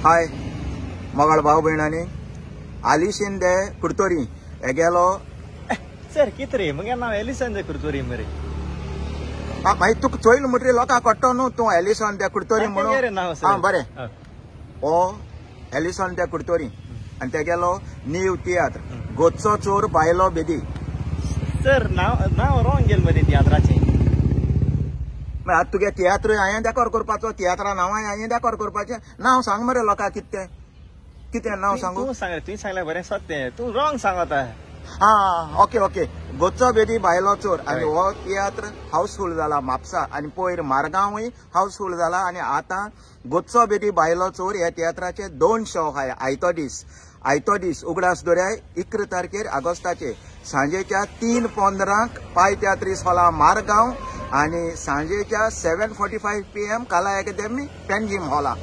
हाय मोगाळ भाव भयणांनी, आलिशन दे कुर्तोरी हेगेलो. सर कित रे, मुगे नांव एलिसन दे कुर्तोरी मरे. मागीर तुका चोयल म्हणटरी लोकांक कळटो न्हू तूं एलिसन दे कुर्तोरी म्हणून. आं बरें, हो एलिसन दे कुर्तोरी आनी तेगेलो नीव तियात्र गोदचो चोर बायलो बेदी. सर नांव रॉंग गेल मरे तियात्राचें. आतां तुगे तियात्र हांवें डेकोर करपाचो, तियात्रा नांवांय हांवें डेकोर करपाचें. नांव सांग मरे लोकांक कितें तें, कितें नांव सांगू? तूं सांग, तुवें सांगल्यार बरें सत तें, तूं रॉंग सांगता. आं ओके ओके, गोदचो बेदी बायलो चोर. आनी हो तियात्र हाऊसफूल जाला म्हापसा आनी पयर मारगांवूय हाऊसफूल जाला. आनी आतां गोदचो बेदी बायलो चोर ह्या तियात्राचे 2 शो आहाय. आयतो दीस उगडास दवराय 11 तारखेर ऑगस्टाचे सांजेच्या 3:15 पाय तियात्रीस हॉला मारगांव आनी सांजेच्या 7:45 PM कला अकादमी पेंजीम हॉला.